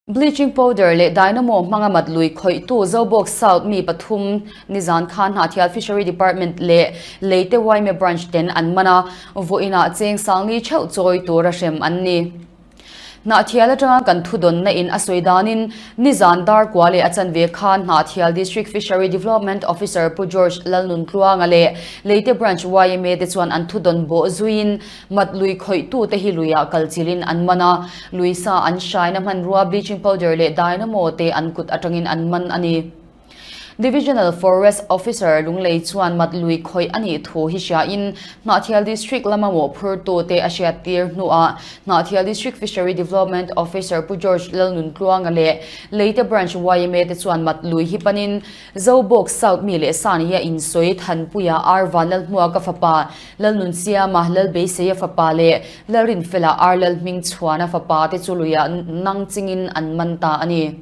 Bleaching powder leh dynamo hmanga mat lui khawihtu Zobawk South mi pathum nizan khan Hnahthial Fishery Department leh Leite yma Branch ten an man a, vawiinah cheng sangli theuh chawi tura hrem an ni. Hnahthial atanga kan thudawnna in a sawi danin nizan dar kua leh a chanve khan Hnahthial District Fishery Development Officer Pu George Lalnuntluanga leh Leite Branch yma te chuan an thudawn bawh zuiin Mat lui khawihtute hi luiah kal chilhin an man a, lui sa an hraina hmanrua bleaching powder leh dynamo te an kut atangin an man a ni. Divisional Forest Officer Lunglei chuan mat lui khawih a nih thu hi hriain Hnahthial District lama mawhphurtute a hriattir hnuah Hnahthial District Fishery Development Officer Pu George Lalnuntluanga leh Leite Branch yma te chuan mat lui hi panin Zobawk South mi leh sa nia insawi Thanpuia Ar Vanlalhmuaka fapa Lalnunsiama, Lalbeiseia fapa leh Lalrinfela Ar Lalhmingchhuana fapa te chu luiah nang chingin an man ta a ni.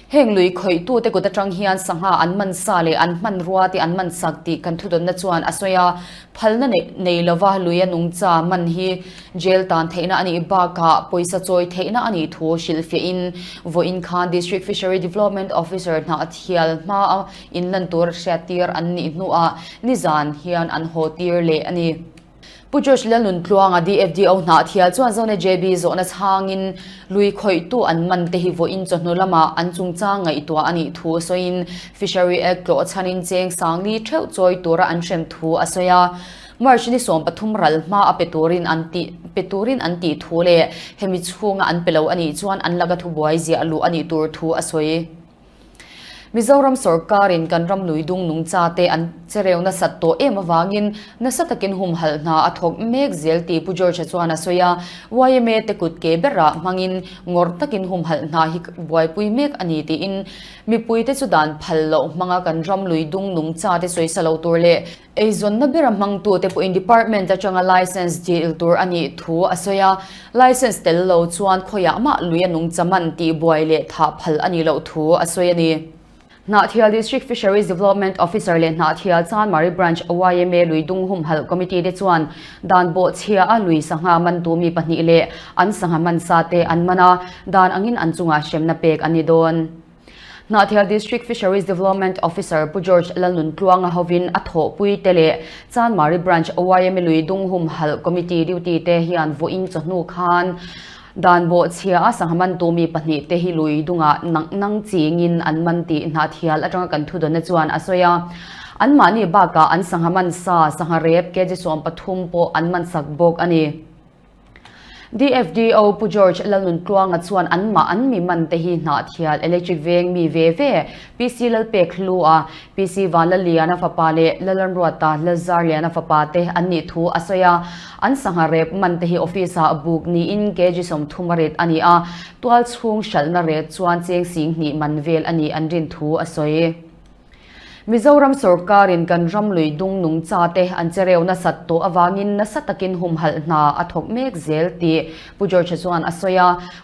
Heng lui khawihtute kut atang hian sangha an man sa leh an hmanrua te an man sak tih kan thudawnna chuan a sawi a, phalna nei lova luia nungcha man hi jail tan theihna a nih bakah pawisa chawi theihna a nih thu hrilhfiahin vawiin khan District Fishery Development Officer Hnahthial hmaa Inlan tur hriattir an nih hnuah nizan hian an haw tir leh a ni. Pu George Lalnuntluanga DFDO Hnahthial chuan Zone JB zawhna chhangin lui khawihtu an man te hi vawiin chawhnu lamah an chungchang ngaihtuah a nih thu sawiin Fishery Act tlawh chhanin cheng sangli theuh chawi tura an hrem thu a sawi a. March ni 13 ral hma a pe turin an tih pe turin an tih thu leh hemi chhunga an pe lo a nih chuan an laka thubuai ziah luh a nih tur thu a sawi. Mizoram sawrkarin kan ram lui dung nungcha te an chereu nasat tawh em avangin nasa takin humhalh hna a thawk mek zel tih Pu George-a chuan a sawi a. Yma te kut ke berah hmangin ngawrh takin humhalh hna hi buaipui mek a ni tiin mipuite chu dan phal loh hmanga kan ram lui dung nungcha te sawisa lo tur leh Eizawnna bera hmangtute pawhin department atanga licence dil tur a nih thu a sawi a, licence tel lo chuan khawiah mah lui a nungcha man tih buai leh thah phal a nih loh thu a sawi a ni. Hnahthial District Fisheries Development Officer leh Hnahthial Chanmari Branch yma Luidung Humhalh Committee te chuan dan bawhchhia a lui sangha mantu mi pahnih leh an sangha mansa te an man a, dan angin an chungah hremna pek a ni dawn. Hnahthial District Fisheries Development Officer Pu George Lalnuntluanga hovin a thawhpui te leh Chanmari Branch yma Lui Dung Humhalh Committee duty te hian vawiin chawhnu khan dan bawhchhia a sangha mantu mi pahnih te hi lui dungah nang nang chingin an man tih Hnahthial atanga kan thudawnna chuan a sawi a. Anmahni bakah an sangha man sa, sangha rep kg 13 pawh an man sak bawk a ni. DFDO Pu George Lalnuntluanga chuan anmah an mi man te hi Hnahthial Electric Veng mi ve ve PC Lalpek Hlua, PC Vanlalliana fapa leh Lalramruata Lalzarliana fapa te an nih thu a sawi a. An sangha rep man te hi office ah buk niin kg 30 a rit a ni a, tual chhung hralhna ret chuan cheng 2000 man vel a nih an rin thu a sawi. Mizoram sawrkarin kan ram lui dung nungcha te an che reu nasat tawh avangin nasa takin humhalh hna a thawk mek zel tih Pu George-a chuan a sawi a.